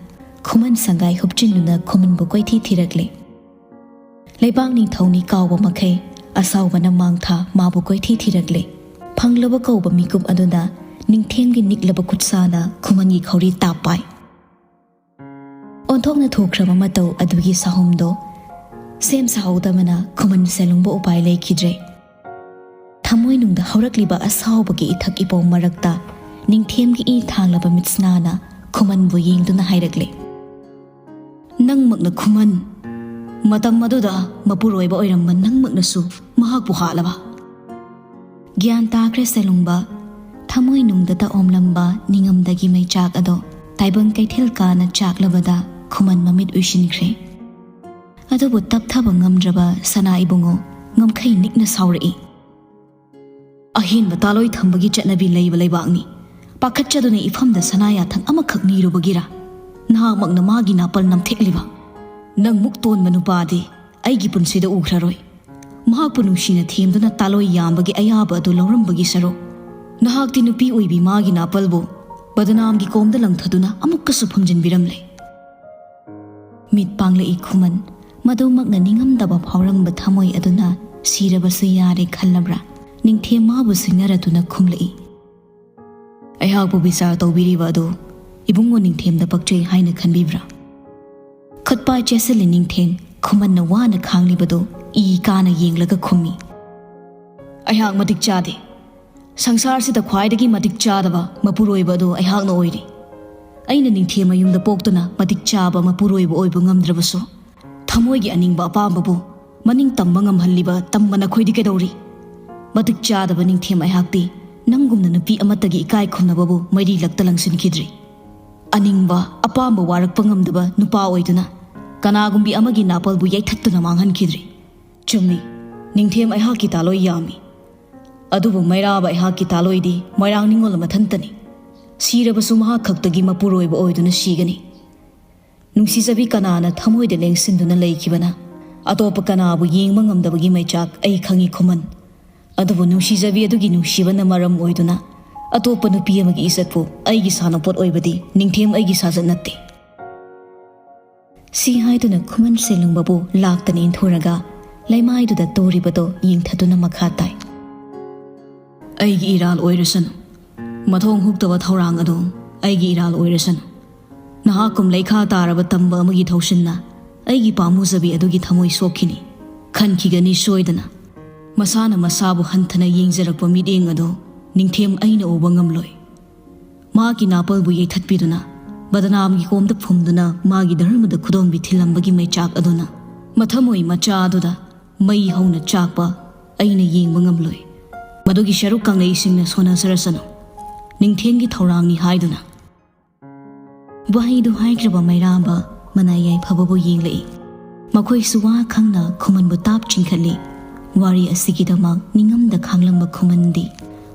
ꯈꯨꯃꯟ ꯁꯪꯒꯥꯏ ꯍꯨꯞꯆꯤꯟꯗꯨꯅ ꯈꯨꯃꯟꯕꯨ ꯀꯣꯏꯊꯤ ꯊꯤꯔꯛꯂꯦ꯫ ꯂꯩꯕꯥꯛ ꯅꯤꯡꯊꯧꯅꯤ ꯀꯥꯎꯕ ꯃꯈꯩ ꯑꯁꯥꯎꯕꯅ ꯃꯥꯡꯊꯥ ꯃꯥꯕꯨ ꯀꯣꯏꯊꯤ ꯊꯤꯔꯛꯂꯦ꯫ ꯐꯪꯂꯕ ꯀꯧꯕ ꯃꯤꯀꯨꯞ ꯑꯗꯨꯗ ꯅꯤꯡꯊꯦꯝꯒꯤ ꯅꯤꯛꯂꯕ ꯈꯨꯠꯁꯥꯅ ꯈꯨꯃꯟꯒꯤ ꯈꯧꯔꯤ ꯇꯥꯞ ꯄꯥꯏ꯫ ꯑꯣꯟꯊꯣꯛꯅ ꯊꯣꯛꯈ꯭ꯔꯕ ꯃꯇꯧ ꯑꯗꯨꯒꯤ ꯁꯥꯍꯨꯝꯗꯣ ꯁꯦꯝ ꯁꯥꯍꯧꯗꯕꯅ ꯈꯨꯃꯟ ꯁꯦꯂꯨꯡꯕ ꯎꯄꯥꯏ ꯂꯩꯈꯤꯗ꯭ꯔꯦ꯫ ꯊꯃꯣꯏꯅꯨꯡꯗ ꯍꯧꯔꯛꯂꯤꯕ ꯑꯁꯥꯎꯕꯒꯤ ꯏꯊꯛ ꯏꯄꯣꯝ ꯃꯔꯛꯇ ꯅꯤꯡꯊꯦꯝꯒꯤ ꯏ ꯊꯥꯡꯂꯕ ꯃꯤꯠꯁꯅꯥꯅ ꯈꯨꯃꯟꯕꯨ ꯌꯦꯡꯗꯨꯅ ꯍꯥꯏꯔꯛꯂꯦ, "ꯅꯪꯃꯛꯅ ꯈꯨꯃꯟ, ꯃꯇꯝ ꯑꯗꯨꯗ ꯃꯄꯨꯔꯣꯏꯕ ꯑꯣꯏꯔꯝꯕ ꯅꯪꯃꯛꯅꯁꯨ ꯃꯍꯥꯛꯄꯨ ꯍꯥꯠꯂꯕ?" ꯒ꯭ꯌꯥꯟ ꯇꯥꯈ꯭ꯔꯦ ꯁꯦꯂꯨꯡꯕ꯫ ꯊꯃꯣꯏꯅꯨꯡꯗꯇ ꯑꯣꯝꯂꯝꯕ ꯅꯤꯡꯉꯝꯗꯒꯤ ꯃꯩꯆꯥꯛ ꯑꯗꯣ ꯇꯥꯏꯕꯪ ꯀꯩꯊꯦꯜ ꯀꯥꯅ ꯆꯥꯛꯂꯕꯗ ꯈꯨꯃꯟ ꯃꯃꯤꯠ ꯎꯏꯁꯤꯟꯈ꯭ꯔꯦ꯫ ꯑꯗꯨꯕꯨ ꯇꯞꯊꯕ ꯉꯝꯗ꯭ꯔꯕ ꯁꯅꯥ ꯏꯕꯨꯡꯉꯣ ꯉꯝꯈꯩ ꯅꯤꯛꯅ ꯁꯥꯎꯔꯛꯏ, "ꯑꯍꯦꯟꯕ ꯇꯥꯂꯣꯏ ꯊꯝꯕꯒꯤ ꯆꯠꯅꯕꯤ ꯂꯩꯕ ꯂꯩꯕꯥꯛꯅꯤ꯫ ꯄꯥꯈꯠꯆꯗꯨꯅ ꯏꯐꯝꯗ ꯁꯅꯥ ꯌꯥꯊꯪ ꯑꯃꯈꯛ ꯅꯤꯔꯨꯕꯒꯤꯔ ꯅꯍꯥꯛꯃꯛꯅ ꯃꯥꯒꯤ ꯅꯥꯄꯜ ꯅꯝꯊꯦꯛꯂꯤꯕ? ꯅꯪ ꯃꯨꯛ ꯇꯣꯟꯕ ꯅꯨꯄꯥꯗꯤ ꯑꯩꯒꯤ ꯄꯨꯟꯁꯤꯗ ꯎꯈ꯭ꯔꯔꯣꯏ꯫ ꯃꯍꯥꯛꯄꯨ ꯅꯨꯡꯁꯤꯅ ꯊꯦꯝꯗꯨꯅ ꯇꯥꯂꯣꯏ ꯌꯥꯝꯕꯒꯤ ꯑꯌꯥꯕ ꯑꯗꯨ ꯂꯧꯔꯝꯕꯒꯤ ꯁꯔꯨꯛ, ꯅꯍꯥꯛꯇꯤ ꯅꯨꯄꯤ ꯑꯣꯏꯕꯤ ꯃꯥꯒꯤ ꯅꯥꯄꯜꯕꯨ ꯕꯗꯅꯥꯝꯒꯤ ꯀꯣꯝꯗ ꯂꯪꯊꯗꯨꯅ ꯑꯃꯨꯛꯀꯁꯨ ꯐꯨꯝꯖꯤꯟꯕꯤꯔꯝꯂꯦ꯫" ꯃꯤꯠ ꯄꯥꯡꯂꯛꯏ ꯈꯨꯃꯟ꯫ ꯃꯗꯨꯃꯛꯅ ꯅꯤꯡꯉꯝꯗꯕ ꯐꯥꯎꯔꯝꯕ ꯊꯃꯣꯏ ꯑꯗꯨꯅ ꯁꯤꯔꯕꯁꯨ ꯌꯥꯔꯦ ꯈꯜꯂꯕ꯭ꯔꯥ? ꯅꯤꯡꯊꯦꯝ ꯃꯥꯕꯨ ꯁꯤꯡꯅꯔꯗꯨꯅ ꯈꯨꯝꯂꯛꯏ, "ꯑꯩꯍꯥꯛꯄꯨ ꯕꯤꯆꯥꯔ ꯇꯧꯕꯤꯔꯤꯕ ꯑꯗꯨ ꯏꯕꯨꯡꯉꯣ ꯅꯤꯡꯊꯦꯝꯗ ꯄꯛꯆꯩ ꯍꯥꯏꯅ ꯈꯟꯕꯤꯕ꯭ꯔꯥ?" ꯈꯨꯠꯄꯥꯏ ꯆꯦꯠꯁꯤꯜꯂꯤ ꯅꯤꯡꯊꯦꯝ꯫ ꯈꯨꯃꯟꯅ ꯋꯥꯅ ꯈꯥꯡꯂꯤꯕꯗꯨ ꯏ ꯀꯥꯅ ꯌꯦꯡꯂꯒ ꯈꯨꯝꯃꯤ, "ꯑꯩꯍꯥꯛ ꯃꯇꯤꯛ ꯆꯥꯗꯦ꯫ ꯁꯪꯁꯥꯔꯁꯤꯗ ꯈ꯭ꯋꯥꯏꯗꯒꯤ ꯃꯇꯤꯛ ꯆꯥꯗꯕ ꯃꯄꯨꯔꯣꯏꯕ ꯑꯗꯨ ꯑꯩꯍꯥꯛꯅ ꯑꯣꯏꯔꯤ꯫ ꯑꯩꯅ ꯅꯤꯡꯊꯦꯝ ꯃꯌꯨꯝꯗ ꯄꯣꯛꯇꯨꯅ ꯃꯇꯤꯛ ꯆꯥꯕ ꯃꯄꯨꯔꯣꯏꯕ ꯑꯣꯏꯕ ꯉꯝꯗ꯭ꯔꯕꯁꯨ, ꯊꯃꯣꯏꯒꯤ ꯑꯅꯤꯡꯕ ꯑꯄꯥꯝꯕꯕꯨ ꯃꯅꯤꯡ ꯇꯝꯕ ꯉꯝꯍꯜꯂꯤꯕ ꯇꯝꯕ ꯅꯈꯣꯏꯗꯤ ꯀꯩꯗꯧꯔꯤ? ꯃꯇꯤꯛ ꯆꯥꯗꯕ ꯅꯤꯡꯊꯦꯝ ꯑꯩꯍꯥꯛꯇꯤ ꯅꯪꯒꯨꯝꯅ ꯅꯨꯄꯤ ꯑꯃꯠꯇꯒꯤ ꯏꯀꯥꯏ ꯈꯨꯝꯅꯕꯕꯨ ꯃꯩꯔꯤꯂꯛꯇ ꯂꯪꯁꯤꯟꯈꯤꯗ꯭ꯔꯤ꯫ ꯑꯅꯤꯡꯕ, ꯑꯄꯥꯝꯕ ꯋꯥꯔꯛꯄ ꯉꯝꯗꯕ ꯅꯨꯄꯥ ꯑꯣꯏꯗꯨꯅ ꯀꯅꯥꯒꯨꯝꯕꯤ ꯑꯃꯒꯤ ꯅꯥꯄꯜꯕꯨ ꯌꯩꯊꯠꯇꯨꯅ ꯃꯥꯡꯍꯟꯈꯤꯗ꯭ꯔꯤ꯫ ꯆꯨꯝꯃꯤ, ꯅꯤꯡꯊꯦꯝ ꯑꯩꯍꯥꯛꯀꯤ ꯇꯥꯂꯣꯏ ꯌꯥꯝꯃꯤ꯫ ꯑꯗꯨꯕꯨ ꯃꯩꯔꯥꯕ ꯑꯩꯍꯥꯛꯀꯤ ꯇꯥꯂꯣꯏꯗꯤ ꯃꯣꯏꯔꯥꯡ ꯅꯤꯉꯣꯜ ꯃꯊꯟꯇꯅꯤ꯫ ꯁꯤꯔꯕꯁꯨ ꯃꯍꯥꯛ ꯈꯛꯇꯒꯤ ꯃꯄꯨꯔꯣꯏꯕ ꯑꯣꯏꯗꯨꯅ ꯁꯤꯒꯅꯤ꯫ ꯅꯨꯡꯁꯤꯖꯕꯤ ꯀꯅꯥꯅ ꯊꯃꯣꯏꯗ ꯂꯦꯡꯁꯤꯟꯗꯨꯅ ꯂꯩꯈꯤꯕꯅ ꯑꯇꯣꯞꯄ ꯀꯅꯥꯕꯨ ꯌꯦꯡꯕ ꯉꯝꯗꯕꯒꯤ ꯃꯩꯆꯥꯛ ꯑꯩ ꯈꯪꯏ, ꯈꯨꯃꯟ꯫ ꯑꯗꯨꯕꯨ ꯅꯨꯡꯁꯤꯖꯕꯤ ꯑꯗꯨꯒꯤ ꯅꯨꯡꯁꯤꯕꯅ ꯃꯔꯝ ꯑꯣꯏꯗꯨꯅ ꯑꯇꯣꯞꯄ ꯅꯨꯄꯤ ꯑꯃꯒꯤ ꯏꯖꯠꯄꯨ ꯑꯩꯒꯤ ꯁꯥꯟꯅꯄꯣꯠ ꯑꯣꯏꯕꯗꯤ ꯅꯤꯡꯊꯦꯝ ꯑꯩꯒꯤ ꯁꯥꯖꯠ ꯅꯠꯇꯦ꯫ ꯁꯤ ꯍꯥꯏꯗꯨꯅ ꯈꯨꯃꯟꯁꯦ ꯂꯨꯡꯕꯕꯨ ꯂꯥꯛꯇꯅ ꯏꯟꯊꯨꯔꯒ ꯂꯩꯃꯥꯏꯗꯨꯗ ꯇꯨꯔꯤꯕꯗꯣ ꯌꯦꯡꯊꯗꯨꯅ ꯃꯈꯥ ꯇꯥꯏ꯫ ꯑꯩꯒꯤ ꯏꯔꯥꯜ ꯑꯣꯏꯔꯁꯅꯨ꯫ ꯃꯊꯣꯡ ꯍꯨꯛꯇꯕ ꯊꯧꯔꯥꯡ ꯑꯗꯨ ꯑꯩꯒꯤ ꯏꯔꯥꯜ ꯑꯣꯏꯔꯁꯅꯨ꯫ ꯅꯍꯥꯛꯀꯨꯝ ꯂꯩꯈꯥ ꯇꯥꯔꯕ ꯇꯝꯕ ꯑꯃꯒꯤ ꯊꯧꯁꯤꯟꯅ ꯑꯩꯒꯤ ꯄꯥꯝꯃꯨꯖꯕꯤ ꯑꯗꯨꯒꯤ ꯊꯃꯣꯏ ꯁꯣꯛꯈꯤꯅꯤ꯫ ꯈꯟꯈꯤꯒꯅꯤ ꯁꯣꯏꯗꯅ꯫ ꯃꯁꯥꯅ ꯃꯁꯥꯕꯨ ꯍꯟꯊꯅ ꯌꯦꯡꯖꯔꯛꯄ ꯃꯤꯠꯌꯦꯡ ꯑꯗꯨ ꯅꯤꯡꯊꯦꯝ ꯑꯩꯅ ꯎꯕ ꯉꯝꯂꯣꯏ꯫ ꯃꯍꯥꯛꯀꯤ ꯅꯥꯄꯜꯕꯨ ꯌꯩꯊꯠꯄꯤꯗꯨꯅ, ꯕꯗꯅꯥꯝꯒꯤ ꯀꯣꯝꯗ ꯐꯨꯝꯗꯨꯅ ꯃꯥꯒꯤ ꯙꯔꯃꯗ ꯈꯨꯗꯣꯝꯕꯤ ꯊꯤꯜꯂꯝꯕꯒꯤ ꯃꯩꯆꯥꯛ ꯑꯗꯨꯅ ꯃꯊꯃꯣꯏ ꯃꯆꯥ ꯑꯗꯨꯗ ꯃꯩ ꯍꯧꯅ ꯆꯥꯛꯄ ꯑꯩꯅ ꯌꯦꯡꯕ ꯉꯝꯂꯣꯏ꯫ ꯃꯗꯨꯒꯤ ꯁꯔꯨꯛ ꯀꯪꯂꯩꯁꯤꯡꯅ ꯁꯣꯟꯅꯖꯔꯁꯅꯨ, ꯅꯤꯡꯊꯦꯝꯒꯤ ꯊꯧꯔꯥꯡꯅꯤ ꯍꯥꯏꯗꯨꯅ꯫ ꯋꯥꯍꯩꯗꯨ ꯍꯥꯏꯈ꯭ꯔꯕ ꯃꯩꯔꯥꯕ ꯃꯅꯥꯏ ꯌꯥꯏꯐꯕꯕꯨ ꯌꯦꯡꯂꯛꯏ꯫ ꯃꯈꯣꯏꯁꯨ ꯋꯥ ꯈꯪꯅ ꯈꯨꯃꯟꯕꯨ ꯇꯥꯞ ꯆꯤꯡꯈꯠꯂꯤ꯫ ꯋꯥꯔꯤ ꯑꯁꯤꯒꯤꯗꯃꯛ ꯅꯤꯡꯉꯝꯗ ꯈꯥꯡꯂꯝꯕ ꯈꯨꯃꯟꯗꯤ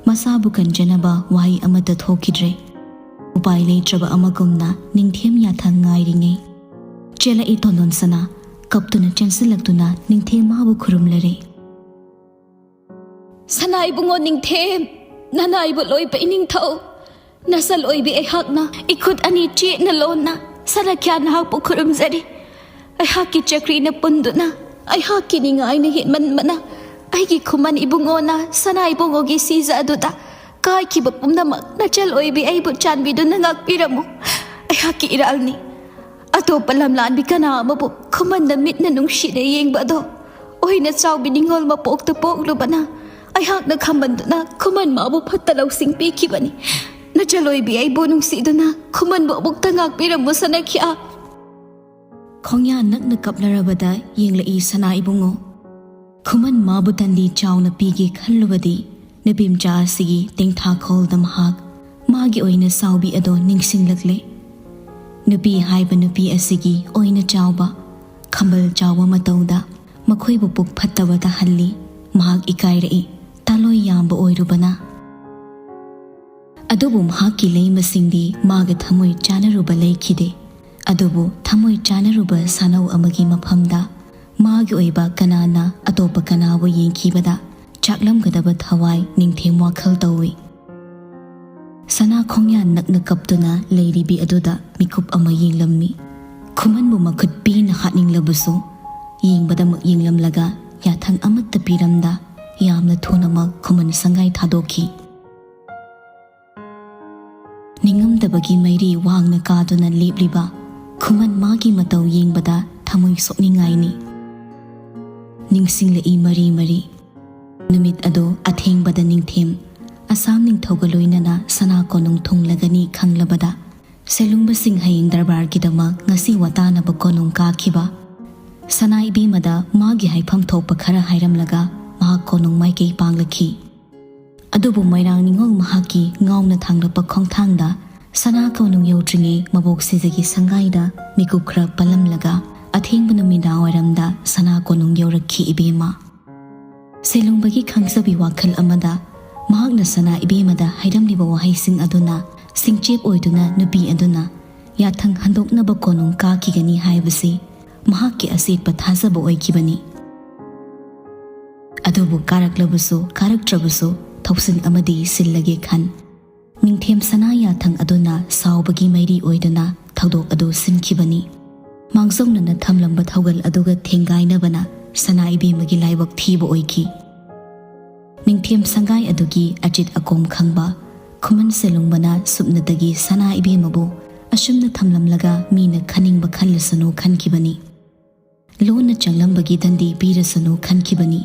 ꯃꯁꯥꯕꯨ ꯀꯟꯖꯅꯕ ꯋꯥꯍꯩ ꯑꯃꯠꯇ ꯊꯣꯛꯈꯤꯗ꯭ꯔꯦ꯫ ꯎꯄꯥꯏ ꯂꯩꯇ꯭ꯔꯕ ꯑꯃꯒꯨꯝꯅ ꯅꯤꯡꯊꯦꯝ ꯌꯥꯊꯪ ꯉꯥꯏꯔꯤꯉꯩ ꯆꯦꯜꯂꯛꯏ ꯇꯣꯟꯗꯣꯟ ꯁꯅꯥ꯫ ꯀꯞꯇꯨꯅ ꯆꯦꯟꯁꯤꯜꯂꯛꯇꯨꯅ ꯅꯤꯡꯊꯦꯝ ꯃꯥꯕꯨ ꯈꯨꯔꯨꯝꯂꯔꯦ꯫ ꯁꯅꯥ ꯏꯕꯨꯡꯉꯣ ꯅꯤꯡꯊꯦꯝ, ꯅꯅꯥꯏꯕ ꯂꯣꯏꯕ ꯏꯅꯤꯡꯊꯧ, ꯅꯆꯜ ꯑꯣꯏꯕꯤ ꯑꯩꯍꯥꯛꯅ ꯏꯈꯨꯠ ꯑꯅꯤ ꯆꯦꯠꯅ ꯂꯣꯟꯅ ꯁꯔꯛꯌꯥ ꯅꯍꯥꯛꯄꯨ ꯈꯨꯔꯨꯝꯖꯔꯤ꯫ ꯑꯩꯍꯥꯛꯀꯤ ꯆꯀ꯭ꯔꯤꯅ ꯄꯨꯟꯗꯨꯅ ꯑꯩꯍꯥꯛꯀꯤ ꯅꯤꯡꯉꯥꯏꯅ ꯍꯦꯟꯃꯟꯕꯅ ꯑꯩꯒꯤ ꯈꯨꯃꯟ ꯏꯕꯨꯡꯉꯣꯅ ꯁꯅꯥ ꯏꯕꯨꯡꯉꯣꯒꯤ ꯁꯤꯖ ꯑꯗꯨꯗ ꯀꯥꯏꯈꯤꯕ ꯄꯨꯝꯅꯃꯛ ꯅꯆꯜ ꯑꯣꯏꯕꯤ ꯑꯩꯕꯨ ꯆꯥꯟꯕꯤꯗꯨꯅ ꯉꯥꯛꯄꯤꯔꯝꯃꯨ꯫ ꯑꯩꯍꯥꯛꯀꯤ ꯏꯔꯥꯜꯅꯤ꯫ ꯑꯇꯣꯞꯄ ꯂꯝꯂꯥꯟꯕꯤ ꯀꯅꯥ ꯑꯃꯕꯨ ꯈꯨꯃꯟꯅ ꯃꯤꯠꯅ ꯅꯨꯡꯁꯤꯅ ꯌꯦꯡꯕ ꯑꯗꯣ ꯑꯣꯏꯅ ꯆꯥꯎꯕꯤ ꯅꯤꯡꯉꯣꯜ ꯃꯄꯣꯛꯇ ꯄꯣꯛꯂꯨꯕꯅ ꯑꯩꯍꯥꯛꯅ ꯈꯝꯕꯟꯗꯨꯅ ꯈꯨꯃꯟ ꯃꯥꯕꯨ ꯐꯠꯇ ꯂꯧꯁꯤꯡ ꯄꯤꯈꯤꯕꯅꯤ꯫ ꯅꯆꯜ ꯑꯣꯏꯕꯤ ꯑꯩꯕꯨ ꯅꯨꯡꯁꯤꯗꯨꯅ ꯈꯨꯃꯟꯕꯨ ꯑꯃꯨꯛꯇ ꯉꯥꯛꯄꯤꯔꯝꯃꯨ ꯁꯅꯥꯈ꯭ꯌꯥ꯫ ꯈꯣꯡꯌꯥ ꯅꯛꯅ ꯀꯞꯅꯔꯕꯗ ꯌꯦꯡꯂꯛꯏ ꯁꯅꯥ ꯏꯕꯨꯡꯉꯣ꯫ ꯈꯨꯃꯟ ꯃꯥꯕꯨ ꯇꯟꯗꯤ ꯆꯥꯎꯅ ꯄꯤꯒꯦ ꯈꯜꯂꯨꯕꯗꯤ ꯅꯨꯄꯤꯃꯆꯥ ꯑꯁꯤꯒꯤ ꯇꯦꯡꯊꯥꯈꯣꯜꯗ ꯃꯍꯥꯛ ꯃꯥꯒꯤ ꯑꯣꯏꯅ ꯆꯥꯎꯕꯤ ꯑꯗꯣ ꯅꯤꯡꯁꯤꯡꯂꯛꯂꯦ꯫ ꯅꯨꯄꯤ ꯍꯥꯏꯕ ꯅꯨꯄꯤ ꯑꯁꯤꯒꯤ ꯑꯣꯏꯅ ꯆꯥꯎꯕ, ꯈꯝꯕꯜ ꯆꯥꯎꯕ ꯃꯇꯧꯗ ꯃꯈꯣꯏꯕꯨ ꯄꯨꯛ ꯐꯠꯇꯕ ꯇꯥꯍꯜꯂꯤ꯫ ꯃꯍꯥꯛ ꯏꯀꯥꯏꯔꯛꯏ, ꯇꯥꯂꯣꯏ ꯌꯥꯝꯕ ꯑꯣꯏꯔꯨꯕꯅ꯫ ꯑꯗꯨꯕꯨ ꯃꯍꯥꯛꯀꯤ ꯂꯩꯃꯁꯤꯡꯗꯤ ꯃꯥꯒ ꯊꯃꯣꯏ ꯆꯥꯅꯔꯨꯕ ꯂꯩꯈꯤꯗꯦ꯫ ꯑꯗꯨꯕꯨ ꯊꯃꯣꯏ ꯆꯥꯅꯔꯨꯕ ꯁꯥꯅꯧ ꯑꯃꯒꯤ ꯃꯐꯝꯗ ꯃꯥꯒꯤ ꯑꯣꯏꯕ ꯀꯅꯥꯅ ꯑꯇꯣꯞꯄ ꯀꯅꯥꯕꯨ ꯌꯦꯡꯈꯤꯕꯗ ꯆꯥꯛꯂꯝꯒꯗꯕ ꯊꯋꯥꯏ ꯅꯤꯡꯊꯦꯝ ꯋꯥꯈꯜ ꯇꯧꯏ꯫ ꯁꯅꯥ ꯈꯣꯡꯌꯥꯟ ꯅꯛꯅ ꯀꯞꯇꯨꯅ ꯂꯩꯔꯤꯕꯤ ꯑꯗꯨꯗ ꯃꯤꯀꯨꯞ ꯑꯃ ꯌꯦꯡꯂꯝꯃꯤ꯫ ꯈꯨꯃꯟꯕꯨ ꯃꯈꯨꯠ ꯄꯦꯟꯅ ꯍꯥꯠꯅꯤꯡꯂꯕꯁꯨ, ꯌꯦꯡꯕꯗꯃꯛ ꯌꯦꯡꯂꯝꯂꯒ ꯌꯥꯊꯪ ꯑꯃꯠꯇ ꯄꯤꯔꯝꯗ, ꯌꯥꯝꯅ ꯊꯨꯅꯃꯛ ꯈꯨꯃꯟ ꯁꯪꯒꯥꯏ ꯊꯥꯗꯣꯛꯈꯤ꯫ ꯅꯤꯡꯉꯝꯗꯕꯒꯤ ꯃꯩꯔꯤ ꯋꯥꯡꯅ ꯀꯥꯗꯨꯅ ꯂꯦꯞꯂꯤꯕ ꯈꯨꯃꯟ ꯃꯥꯒꯤ ꯃꯇꯧ ꯌꯦꯡꯕꯗ ꯊꯃꯣꯏ ꯁꯣꯛꯅꯤꯡꯉꯥꯏꯅꯤ꯫ ꯅꯤꯡꯁꯤꯡꯂꯛꯏ ꯃꯔꯤ ꯃꯔꯤ꯫ ꯅꯨꯃꯤꯠ ꯑꯗꯨ ꯑꯊꯦꯡꯕꯗ ꯅꯤꯡꯊꯦꯝ ꯑꯁꯥꯝ ꯅꯤꯡꯊꯧꯒ ꯂꯣꯏꯅꯅ ꯁꯅꯥ ꯀꯣꯅꯨꯡ ꯊꯨꯡꯂꯒꯅꯤ ꯈꯪꯂꯕꯗ, ꯁꯦꯂꯨꯡꯕꯁꯤꯡ ꯍꯌꯦꯡ ꯗꯔꯕꯥꯔꯒꯤꯗꯃꯛ ꯉꯁꯤ ꯋꯥꯇꯥꯅꯕ ꯀꯣꯅꯨꯡ ꯀꯥꯈꯤꯕ꯫ ꯁꯅꯥ ꯏꯕꯦꯝꯃꯗ ꯃꯥꯒꯤ ꯍꯥꯏꯐꯝ ꯊꯣꯛꯄ ꯈꯔ ꯍꯥꯏꯔꯝꯂꯒ ꯃꯍꯥꯛ ꯀꯣꯅꯨꯡ ꯃꯥꯏꯀꯩ ꯄꯥꯡꯂꯛꯈꯤ꯫ ꯑꯗꯨꯕꯨ ꯃꯣꯏꯔꯥꯡ ꯅꯤꯉꯣꯜ ꯃꯍꯥꯛꯀꯤ ꯉꯥꯎꯅ ꯊꯥꯡꯂꯛꯄ ꯈꯣꯡꯊꯥꯡꯗ ꯁꯅꯥ ꯀꯣꯅꯨꯡ ꯌꯧꯗ꯭ꯔꯤꯉꯩ ꯃꯕꯣꯛ ꯁꯤꯖꯒꯤ ꯁꯪꯒꯥꯏꯗ ꯃꯤꯀꯨꯞ ꯈꯔ ꯄꯜꯂꯝꯂꯒ ꯑꯊꯦꯡꯕ ꯅꯨꯃꯤꯗꯥꯡ ꯋꯥꯏꯔꯝꯗ ꯁꯅꯥ ꯀꯣꯅꯨꯡ ꯌꯧꯔꯛꯈꯤ ꯏꯕꯦꯝꯃ꯫ ꯁꯦꯂꯨꯡꯕꯒꯤ ꯈꯪꯖꯕꯤ ꯋꯥꯈꯜ ꯑꯃꯗ ꯃꯍꯥꯛꯅ ꯁꯅꯥ ꯏꯕꯦꯝꯃꯗ ꯍꯥꯏꯔꯝꯂꯤꯕ ꯋꯥꯍꯩꯁꯤꯡ ꯑꯗꯨꯅ ꯁꯤꯡꯆꯦꯞ ꯑꯣꯏꯗꯨꯅ ꯅꯨꯄꯤ ꯑꯗꯨꯅ ꯌꯥꯊꯪ ꯍꯟꯗꯣꯛꯅꯕ ꯀꯣꯅꯨꯡ ꯀꯥꯈꯤꯒꯅꯤ ꯍꯥꯏꯕꯁꯤ ꯃꯍꯥꯛꯀꯤ ꯑꯆꯦꯠꯄ ꯊꯥꯖꯕ ꯑꯣꯏꯈꯤꯕꯅꯤ꯫ ꯑꯗꯨꯕꯨ ꯀꯥꯔꯛꯂꯕꯁꯨ ꯀꯥꯔꯛꯇ꯭ꯔꯕꯁꯨ ꯊꯧꯁꯤꯟ ꯑꯃꯗꯤ ꯁꯤꯜꯂꯒꯦ ꯈꯟ꯫ ꯅꯤꯡꯊꯦꯝ ꯁꯅꯥ ꯌꯥꯊꯪ ꯑꯗꯨꯅ ꯁꯥꯎꯕꯒꯤ ꯃꯩꯔꯤ ꯑꯣꯏꯗꯨꯅ ꯊꯧꯗꯣꯛ ꯑꯗꯨ ꯁꯤꯟꯈꯤꯕꯅꯤ꯫ ꯃꯥꯡꯖꯧꯅꯅ ꯊꯝꯂꯝꯕ ꯊꯧꯒꯜ ꯑꯗꯨꯒ ꯊꯦꯡꯒꯥꯏꯅꯕꯅ ꯁꯅꯥ ꯏꯕꯦꯝꯃꯒꯤ ꯂꯥꯏꯕꯛ ꯊꯤꯕ ꯑꯣꯏꯈꯤ꯫ ꯅꯤꯡꯊꯦꯝ ꯁꯪꯒꯥꯏ ꯑꯗꯨꯒꯤ ꯑꯆꯤꯠ ꯑꯀꯣꯝ ꯈꯪꯕ ꯈꯨꯃꯟ ꯁꯦꯂꯨꯡꯕꯅ ꯁꯨꯞꯅꯇꯒꯤ ꯁꯅꯥ ꯏꯕꯦꯝꯃꯕꯨ ꯑꯁꯨꯝꯅ ꯊꯝꯂꯝꯂꯒ ꯃꯤꯅ ꯈꯟꯅꯤꯡꯕ ꯈꯜꯂꯁꯅꯨ ꯈꯟꯈꯤꯕꯅꯤ꯫ ꯂꯣꯟꯅ ꯆꯪꯂꯝꯕꯒꯤ ꯗꯟꯗꯤ ꯄꯤꯔꯁꯅꯨ ꯈꯟꯈꯤꯕꯅꯤ꯫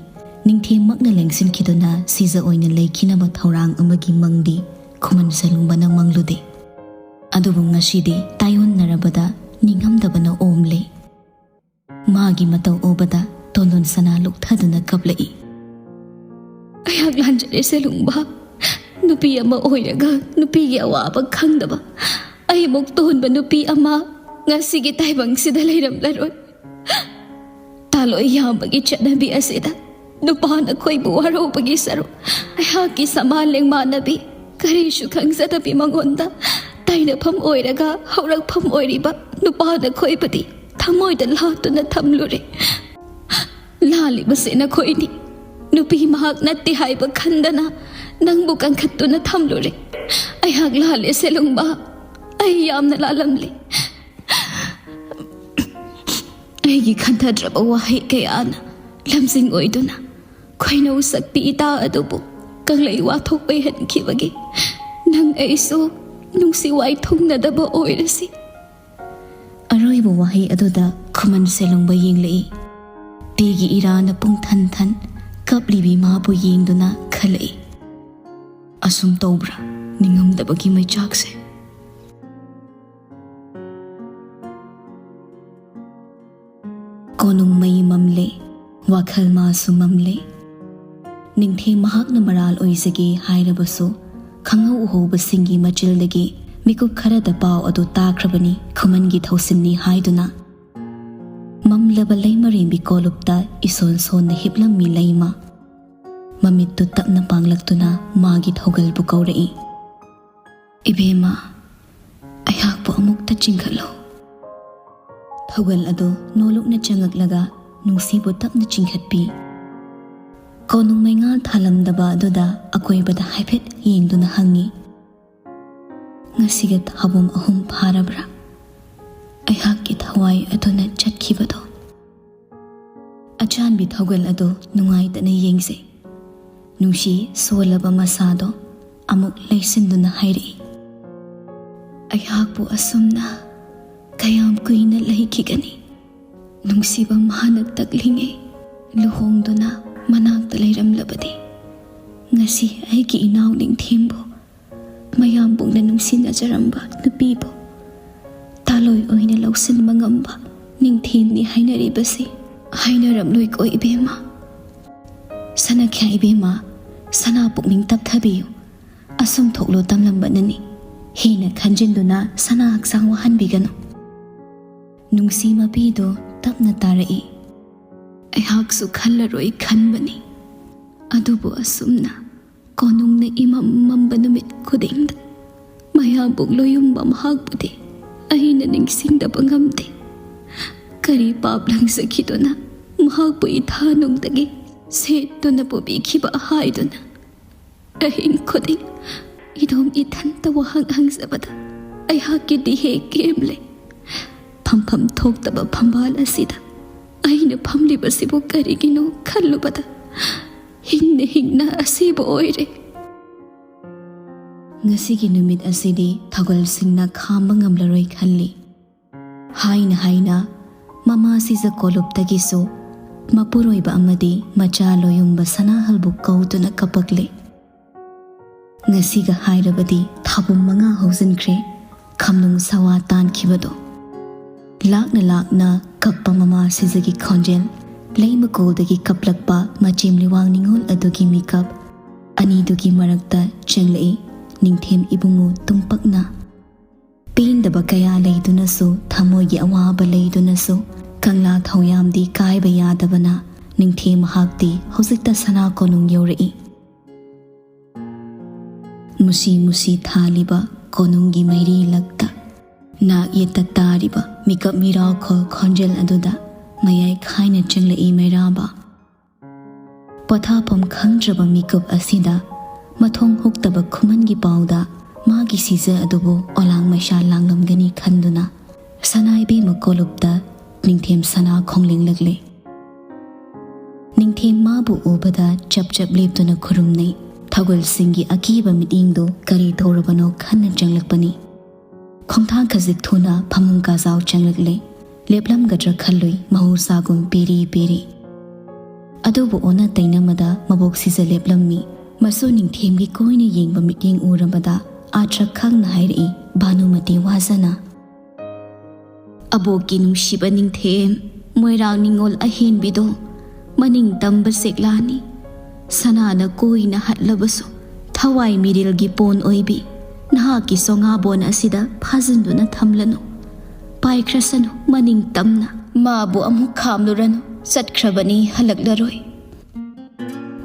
ꯅꯤꯡꯊꯦꯝꯃꯛꯅ ꯂꯦꯡꯁꯤꯟꯈꯤꯗꯨꯅ ꯁꯤꯖ ꯑꯣꯏꯅ ꯂꯩꯈꯤꯅꯕ ꯊꯧꯔꯥꯡ ꯑꯃꯒꯤ ꯃꯪꯗꯤ ꯈꯨꯃꯟ ꯁꯦꯂꯨꯡꯕꯅ ꯃꯪꯂꯨꯗꯦ꯫ ꯑꯗꯨꯕꯨ ꯉꯁꯤꯗꯤ ꯇꯥꯏꯑꯣꯟꯅꯔꯕꯗ ꯅꯤꯡꯉꯝꯗꯕꯅ ꯑꯣꯝꯂꯦ꯫ ꯃꯥꯒꯤ ꯃꯇꯧ ꯎꯕꯗ ꯇꯣꯟꯗꯣꯟ ꯁꯅꯥ ꯂꯨꯞꯊꯗꯨꯅ ꯀꯞꯂꯛꯏ꯫ ꯑꯩꯍꯥꯛ ꯂꯥꯟꯖꯔꯦ ꯁꯦꯂꯨꯡꯕ꯫ ꯅꯨꯄꯤ ꯑꯃ ꯑꯣꯏꯔꯒ ꯅꯨꯄꯤꯒꯤ ꯑꯋꯥꯕ ꯈꯪꯗꯕ ꯑꯩꯃꯨꯛ ꯇꯣꯟꯕ ꯅꯨꯄꯤ ꯑꯃ ꯉꯁꯤꯒꯤ ꯇꯥꯏꯕꯪꯁꯤꯗ ꯂꯩꯔꯝꯂꯔꯣꯏ꯫ ꯇꯥꯂꯣꯏ ꯌꯥꯝꯕꯒꯤ ꯆꯠꯅꯕꯤ ꯑꯁꯤꯗ ꯅꯨꯄꯥꯅ ꯈꯣꯏꯕꯨ ꯋꯥꯔꯧꯕꯒꯤ ꯁꯔꯨꯛ ꯑꯩꯍꯥꯛꯀꯤ ꯁꯃꯥꯟ ꯂꯦꯡꯃꯥꯟꯅꯕꯤ ꯀꯔꯤꯁꯨ ꯈꯪꯖꯗꯕꯤ ꯃꯉꯣꯟꯗ ꯇꯩꯅꯐꯝ ꯑꯣꯏꯔꯒ ꯍꯧꯔꯛꯐꯝ ꯑꯣꯏꯔꯤꯕ ꯅꯨꯄꯥꯅ ꯈꯣꯏꯕꯗꯤ ꯊꯃꯣꯏꯗ ꯂꯥꯠꯇꯨꯅ ꯊꯝꯂꯨꯔꯦ꯫ ꯂꯥꯜꯂꯤꯕꯁꯤ ꯅꯈꯣꯏꯅꯤ꯫ ꯅꯨꯄꯤ ꯃꯍꯥꯛ ꯅꯠꯇꯦ ꯍꯥꯏꯕ ꯈꯟꯗꯅ ꯅꯪꯕꯨ ꯀꯟꯈꯠꯇꯨꯅ ꯊꯝꯂꯨꯔꯦ꯫ ꯑꯩꯍꯥꯛ ꯂꯥꯜꯂꯦ ꯁꯦꯂꯨꯡꯕ꯫ ꯑꯩ ꯌꯥꯝꯅ ꯂꯥꯜꯂꯝꯂꯦ꯫ ꯑꯩꯒꯤ ꯈꯟꯊꯗ꯭ꯔꯕ ꯋꯥꯍꯩ ꯀꯌꯥꯅ ꯂꯝꯖꯤꯡ ꯑꯣꯏꯗꯨꯅ ꯈꯣꯏꯅꯧ ꯁꯛꯄꯤ ꯏꯇꯥ ꯑꯗꯨꯕꯨ ꯀꯪꯂꯩ ꯋꯥꯊꯣꯛ ꯑꯣꯏꯍꯟꯈꯤꯕꯒꯤ ꯅꯪ ꯑꯩꯁꯨ ꯅꯨꯡꯁꯤ ꯋꯥꯏ ꯊꯨꯡꯅꯗꯕ ꯑꯣꯏꯔꯁꯤ꯫ ꯑꯔꯣꯏꯕ ꯋꯥꯍꯩ ꯑꯗꯨꯗ ꯈꯨꯃꯟ ꯁꯦꯂꯨꯡꯕ ꯌꯦꯡꯂꯛꯏ꯫ ꯄꯤꯒꯤ ꯏꯔꯥꯅ ꯄꯨꯡ ꯊꯟ ꯊꯟ ꯀꯞꯂꯤꯕꯤ ꯃꯥꯕꯨ ꯌꯦꯡꯗꯨꯅ ꯈꯜꯂꯛꯏ꯫ ꯑꯁꯨꯝ ꯇꯧꯕ꯭ꯔꯥ ꯅꯤꯡꯉꯝꯗꯕꯒꯤ ꯃꯩꯆꯥꯛꯁꯦ? ꯀꯣꯅꯨꯡ ꯃꯩ ꯃꯝꯂꯦ, ꯋꯥꯈꯜ ꯃꯥꯁꯨ ꯃꯝꯂꯦ꯫ ꯅꯤꯡꯊꯦꯝ ꯃꯍꯥꯛꯅ ꯃꯔꯥꯜ ꯑꯣꯏꯖꯒꯦ ꯍꯥꯏꯔꯕꯁꯨ, ꯈꯪꯍꯧ ꯎꯍꯧꯕꯁꯤꯡꯒꯤ ꯃꯆꯤꯜꯗꯒꯤ ꯃꯤꯀꯨꯞ ꯈꯔꯗ ꯄꯥꯎ ꯑꯗꯨ ꯇꯥꯈ꯭ꯔꯕꯅꯤ ꯈꯨꯃꯟꯒꯤ ꯊꯧꯁꯤꯟꯅꯤ ꯍꯥꯏꯗꯨꯅ꯫ ꯃꯝꯂꯕ ꯂꯩꯃꯔꯦꯝꯕꯤ ꯀꯣꯂꯨꯞꯇ ꯏꯁꯣꯟ ꯁꯣꯟꯅ ꯍꯤꯞꯂꯝꯃꯤ ꯂꯩꯃ꯫ ꯃꯃꯤꯠꯇꯨ ꯇꯞꯅ ꯄꯥꯡꯂꯛꯇꯨꯅ ꯃꯥꯒꯤ ꯊꯧꯒꯜꯕꯨ ꯀꯧꯔꯛꯏ꯫ "ꯏꯕꯦꯝꯃ, ꯑꯩꯍꯥꯛꯄꯨ ꯑꯃꯨꯛꯇ ꯆꯤꯡꯈꯠꯂꯣ꯫" ꯊꯧꯒꯜ ꯑꯗꯨ ꯅꯣꯂꯨꯛꯅ ꯆꯪꯉꯛꯂꯒ ꯅꯨꯡꯁꯤꯕꯨ ꯇꯞꯅ ꯆꯤꯡꯈꯠꯄꯤ꯫ ꯀꯣꯅꯨꯡ ꯃꯩꯉꯥꯜ ꯊꯥꯂꯝꯗꯕ ꯑꯗꯨꯗ ꯑꯀꯣꯏꯕꯗ ꯍꯥꯏꯐꯦꯠ ꯌꯦꯡꯗꯨꯅ ꯍꯪꯉꯤ, "ꯉꯁꯤꯒ ꯊꯥꯕꯝ ꯑꯍꯨꯝ ꯐꯥꯔꯕ꯭ꯔꯥ? ꯑꯩꯍꯥꯛꯀꯤ ꯊꯋꯥꯏ ꯑꯗꯨꯅ ꯆꯠꯈꯤꯕꯗꯣ?" ꯑꯆꯥꯟꯕꯤ ꯊꯧꯒꯜ ꯑꯗꯨ ꯅꯨꯡꯉꯥꯏꯇꯅ ꯌꯦꯡꯖꯩ꯫ ꯅꯨꯡꯁꯤ ꯁꯣꯜꯂꯕ ꯃꯁꯥꯗꯣ ꯑꯃꯨꯛ ꯂꯩꯁꯤꯟꯗꯨꯅ ꯍꯥꯏꯔꯛꯏ, "ꯑꯩꯍꯥꯛꯄꯨ ꯑꯁꯨꯝꯅ ꯀꯌꯥꯝ ꯀꯨꯏꯅ ꯂꯩꯈꯤꯒꯅꯤ? ꯅꯨꯡꯁꯤꯕ ꯃꯍꯥꯛꯅ ꯇꯛꯂꯤꯉꯩ ꯂꯨꯍꯣꯡꯗꯨꯅ ꯃꯅꯥꯛꯇ ꯂꯩꯔꯝꯂꯕꯗꯤ, ꯉꯁꯤ ꯑꯩꯒꯤ ꯏꯅꯥꯎ ꯅꯤꯡꯊꯦꯝꯕꯨ, ꯃꯌꯥꯝ ꯄꯨꯝꯅ ꯅꯨꯡꯁꯤꯅꯖꯔꯝꯕ ꯅꯨꯄꯤꯕꯨ ꯇꯥꯂꯣꯏ ꯑꯣꯏꯅ ꯂꯧꯁꯤꯟꯕ ꯉꯝꯕ ꯅꯤꯡꯊꯦꯝꯅꯤ ꯍꯥꯏꯅꯔꯤꯕꯁꯤ ꯍꯥꯏꯅꯔꯝꯂꯣꯏꯀꯣ ꯏꯕꯦꯝꯃ꯫ ꯁꯅꯥꯈ꯭ꯌꯥ ꯏꯕꯦꯝꯃ, ꯁꯅꯥ ꯄꯨꯛꯅꯤꯡ ꯇꯞꯊꯕꯤꯌꯨ꯫ ꯑꯁꯨꯝ ꯊꯣꯛꯂꯣ ꯇꯝꯂꯝꯕꯅꯅꯤ꯫ ꯍꯦꯟꯅ ꯈꯟꯖꯤꯟꯗꯨꯅ ꯁꯅꯥ ꯍꯛꯆꯥꯡ ꯋꯥꯍꯟꯕꯤꯒꯅꯨ꯫" ꯅꯨꯡꯁꯤ ꯃꯄꯤꯗꯨ ꯇꯞꯅ ꯇꯥꯔꯛꯏ꯫ "ꯑꯩꯍꯥꯛꯁꯨ ꯈꯜꯂꯔꯣꯏ ꯈꯟꯕꯅꯤ, ꯑꯗꯨꯕꯨ ꯑꯁꯨꯝꯅ ꯀꯣꯅꯨꯡꯅ ꯏꯃꯝ ꯃꯝꯕ ꯅꯨꯃꯤꯠ ꯈꯨꯗꯤꯡꯗ ꯃꯌꯥꯕꯨꯛ ꯂꯣꯌꯨꯝꯕ ꯃꯍꯥꯛꯄꯨꯗꯤ ꯑꯩꯅ ꯅꯤꯡꯁꯤꯡꯗꯕ ꯉꯝꯗꯦ꯫ ꯀꯔꯤ ꯄꯥꯞ ꯂꯪꯖꯈꯤꯗꯨꯅ ꯃꯍꯥꯛꯄꯨ ꯏꯊꯥꯅꯨꯡꯗꯒꯤ ꯁꯦꯠꯇꯨꯅ ꯄꯨꯕꯤꯈꯤꯕ ꯍꯥꯏꯗꯨꯅ꯫ ꯑꯍꯤꯡ ꯈꯨꯗꯤꯡ ꯏꯗꯣꯝ ꯏꯊꯟꯇ ꯋꯥꯍꯪ ꯍꯪꯖꯕꯗ ꯑꯩꯍꯥꯛꯀꯤꯗꯤ ꯍꯦꯛ ꯀꯦꯝꯂꯦ꯫ ꯐꯝꯐꯝ ꯊꯣꯛꯇꯕ ꯐꯝꯕꯥꯜ ꯑꯁꯤꯗ ꯑꯩꯅ ꯐꯝꯂꯤꯕꯁꯤꯕꯨ ꯀꯔꯤꯒꯤꯅꯣ ꯈꯜꯂꯨꯕꯗ ꯍꯤꯡꯅ ꯍꯤꯡꯅ ꯑꯁꯤꯕ ꯑꯣꯏꯔꯦ꯫ ꯉꯁꯤꯒꯤ ꯅꯨꯃꯤꯠ ꯑꯁꯤꯗꯤ ꯊꯧꯒꯜꯁꯤꯡꯅ ꯈꯥꯝꯕ ꯉꯝꯂꯔꯣꯏ ꯈꯜꯂꯤ꯫ ꯍꯥꯏꯅ ꯍꯥꯏꯅ ꯃꯃꯥ ꯁꯤꯖ ꯀꯣꯂꯨꯞꯇꯒꯤꯁꯨ ꯃꯄꯨꯔꯣꯏꯕ ꯑꯃꯗꯤ ꯃꯆꯥ ꯂꯣꯌꯨꯝꯕ ꯁꯅꯥꯍꯜꯕꯨ ꯀꯧꯗꯨꯅ ꯀꯞꯄꯛꯂꯦ꯫ ꯉꯁꯤꯒ ꯍꯥꯏꯔꯕꯗꯤ ꯊꯥꯕꯨꯝ ꯃꯉꯥ ꯍꯧꯖꯤꯟꯈ꯭ꯔꯦ꯫ ꯈꯝꯅꯨꯡ ꯁꯋꯥ ꯇꯥꯟꯈꯤꯕꯗꯣ꯫ ꯂꯥꯛꯅ ꯂꯥꯛꯅ ꯀꯞꯄ ꯃꯃꯥ ꯁꯤꯖꯒꯤ ꯈꯣꯟꯖꯦꯜ, ꯂꯩꯃꯀꯣꯜꯗꯒꯤ ꯀꯞꯂꯛꯄ ꯃꯆꯦꯝ ꯂꯤꯋꯥꯡ ꯅꯤꯉꯣꯜ ꯑꯗꯨꯒꯤ ꯃꯤꯀꯞ, ꯑꯅꯤꯗꯨꯒꯤ ꯃꯔꯛꯇ ꯆꯦꯡꯂꯛꯏ ꯅꯤꯡꯊꯦꯝ ꯏꯕꯨꯡꯉꯣ ꯇꯨꯝꯄꯛꯅ꯫ ꯄꯦꯟꯗꯕ ꯀꯌꯥ ꯂꯩꯗꯨꯅꯁꯨ, ꯊꯃꯣꯏꯒꯤ ꯑꯋꯥꯕ ꯂꯩꯗꯨꯅꯁꯨ, ꯀꯪꯂꯥ ꯊꯧꯌꯥꯝꯗꯤ ꯀꯥꯏꯕ ꯌꯥꯗꯕꯅ ꯅꯤꯡꯊꯦꯝ ꯃꯍꯥꯛꯇꯤ ꯍꯧꯖꯤꯛꯇ ꯁꯅꯥ ꯀꯣꯅꯨꯡ ꯌꯧꯔꯛꯏ꯫ ꯃꯨꯁꯤ ꯃꯨꯁꯤ ꯊꯥꯜꯂꯤꯕ ꯀꯣꯅꯨꯡꯒꯤ ꯃꯩꯔꯤ ꯂꯛꯇ ꯅꯥꯛ ꯌꯦꯠꯇ ꯇꯥꯔꯤꯕ ꯃꯤꯀꯞ ꯃꯤꯔꯥꯎꯈꯣꯜ ꯈꯣꯟꯖꯦꯜ ꯑꯗꯨꯗ ꯃꯌꯥꯏ ꯈꯥꯏꯅ ꯆꯪꯂꯛꯏ ꯃꯩꯔꯥꯕ꯫ ꯄꯣꯊꯥꯐꯝ ꯈꯪꯗ꯭ꯔꯕ ꯃꯤꯀꯨꯞ ꯑꯁꯤꯗ ꯃꯊꯣꯡ ꯍꯨꯛꯇꯕ ꯈꯨꯃꯟꯒꯤ ꯄꯥꯎꯗ ꯃꯥꯒꯤ ꯁꯤꯖ ꯑꯗꯨꯕꯨ ꯑꯣꯂꯥꯡ ꯃꯩꯁꯥ ꯂꯥꯡꯂꯝꯒꯅꯤ ꯈꯟꯗꯨꯅ ꯁꯅꯥ ꯏꯕꯦꯝꯃ ꯀꯣꯂꯨꯞꯇ ꯅꯤꯡꯊꯦꯝ ꯁꯅꯥ ꯈꯣꯡꯂꯦꯡꯂꯛꯂꯦ꯫ ꯅꯤꯡꯊꯦꯝ ꯃꯥꯕꯨ ꯎꯕꯗ ꯆꯞ ꯆꯞ ꯂꯦꯞꯇꯨꯅ ꯈꯨꯔꯨꯝꯅꯩ꯫ ꯊꯧꯒꯜꯁꯤꯡꯒꯤ ꯑꯀꯤꯕ ꯃꯤꯠꯌꯦꯡꯗꯨ ꯀꯔꯤ ꯇꯧꯔꯕꯅꯣ ꯈꯟꯅ ꯆꯪꯂꯛꯄꯅꯤ꯫ ꯈꯣꯡꯊꯥꯡ ꯈꯖꯤꯛ ꯊꯨꯅ ꯐꯃꯨꯡ ꯀꯥꯖꯥꯎ ꯆꯪꯂꯛꯂꯦ꯫ ꯂꯦꯞꯂꯝꯒꯗ꯭ꯔꯥ ꯈꯜꯂꯨꯏ, ꯃꯍꯧꯁꯥꯒꯨꯝ ꯄꯦꯔꯤ ꯄꯦꯔꯤ꯫ ꯑꯗꯨꯕꯨ ꯑꯣꯟꯅ ꯇꯩꯅꯃꯗ ꯃꯕꯣꯛ ꯁꯤꯖ ꯂꯦꯞꯂꯝꯃꯤ꯫ ꯃꯁꯨ ꯅꯤꯡꯊꯦꯝꯒꯤ ꯀꯣꯏꯅ ꯌꯦꯡꯕ ꯃꯤꯠꯌꯦꯡ ꯎꯔꯕꯗ ꯑꯥꯇ꯭ꯔꯛ ꯈꯪꯅ ꯍꯥꯏꯔꯛꯏ ꯚꯥꯅꯨꯃꯇꯤ ꯋꯥꯖꯅ꯫ "ꯑꯕꯣꯛꯀꯤ ꯅꯨꯡꯁꯤꯕ ꯅꯤꯡꯊꯦꯝ, ꯃꯣꯏꯔꯥꯡ ꯅꯤꯉꯣꯜ ꯑꯍꯦꯟꯕꯤꯗꯣ ꯃꯅꯤꯡ ꯇꯝꯕ ꯆꯦꯛꯂꯥꯅꯤ꯫ ꯁꯅꯥꯅ ꯀꯣꯏꯅ ꯍꯠꯂꯕꯁꯨ ꯊꯋꯥꯏ ꯃꯤꯔꯦꯜꯒꯤ ꯄꯣꯟ ꯑꯣꯏꯕꯤ ꯅꯍꯥꯛꯀꯤ ꯁꯣꯉꯥꯕꯣꯟ ꯑꯁꯤꯗ ꯐꯥꯖꯤꯟꯗꯨꯅ ꯊꯝꯂꯅꯨ꯫ ꯄꯥꯏꯈ꯭ꯔꯁꯅꯨ ꯃꯅꯤꯡ ꯇꯝꯅ꯫ ꯃꯥꯕꯨ ꯑꯃꯨꯛ ꯈꯥꯝꯂꯨꯔꯅꯨ, ꯆꯠꯈ꯭ꯔꯕꯅꯤ ꯍꯜꯂꯛꯂꯔꯣꯏ꯫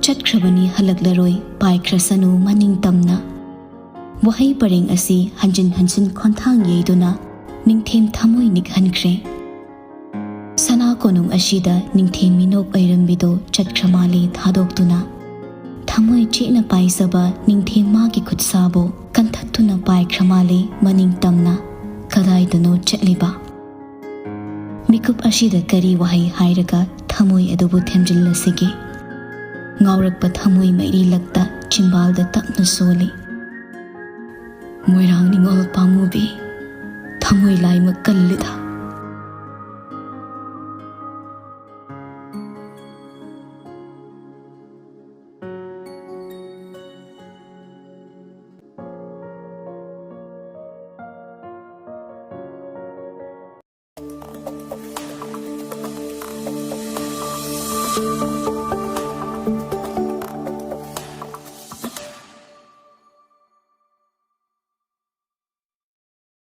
ꯆꯠꯈ꯭ꯔꯕꯅꯤ ꯍꯜꯂꯛꯂꯔꯣꯏ, ꯄꯥꯏꯈ꯭ꯔꯁꯅꯨ ꯃꯅꯤꯡ ꯇꯝꯅ"꯫ ꯋꯥꯍꯩ ꯄꯔꯦꯡ ꯑꯁꯤ ꯍꯟꯖꯤꯟ ꯍꯟꯖꯤꯟ ꯈꯣꯟꯊꯥꯡ ꯌꯩꯗꯨꯅ ꯅꯤꯡꯊꯦꯝ ꯊꯃꯣꯏ ꯅꯤꯛꯍꯟꯈ꯭ꯔꯦ꯫ ꯁꯅꯥ ꯀꯣꯅꯨꯡ ꯑꯁꯤꯗ ꯅꯤꯡꯊꯦꯝ ꯃꯤꯅꯣꯛ ꯑꯣꯏꯔꯝꯕꯤꯗꯣ ꯆꯠꯈ꯭ꯔ ꯃꯥꯜꯂꯦ ꯊꯥꯗꯣꯛꯇꯨꯅ꯫ ꯊꯃꯣꯏ ꯆꯦꯠꯅ ꯄꯥꯏꯖꯕ ꯅꯤꯡꯊꯦꯝ ꯃꯥꯒꯤ ꯈꯨꯠꯁꯥꯕꯨ ꯀꯟꯊꯠꯇꯨꯅ ꯄꯥꯏꯈ꯭ꯔ ꯃꯥꯜꯂꯦ ꯃꯅꯤꯡ ꯇꯝꯅ꯫ ꯀꯗꯥꯏꯗꯅꯣ ꯆꯠꯂꯤꯕ? ꯃꯤꯀꯨꯞ ꯑꯁꯤꯗ ꯀꯔꯤ ꯋꯥꯍꯩ ꯍꯥꯏꯔꯒ ꯊꯃꯣꯏ ꯑꯗꯨꯕꯨ ꯊꯦꯝꯖꯤꯜꯂꯁꯤꯒꯦ? ꯉꯥꯎꯔꯛꯄ ꯊꯃꯣꯏ ꯃꯩꯔꯤꯂꯛꯇ ꯆꯤꯝꯕꯥꯜꯗ ꯇꯞꯅ ꯁꯣꯜꯂꯤ꯫ ꯃꯣꯏꯔꯥꯡ ꯅꯤꯉꯣꯜ ꯄꯥꯝꯃꯨꯕꯤ, ꯊꯃꯣꯏ ꯂꯥꯏꯃꯛ ꯀꯜꯂꯤꯗ꯫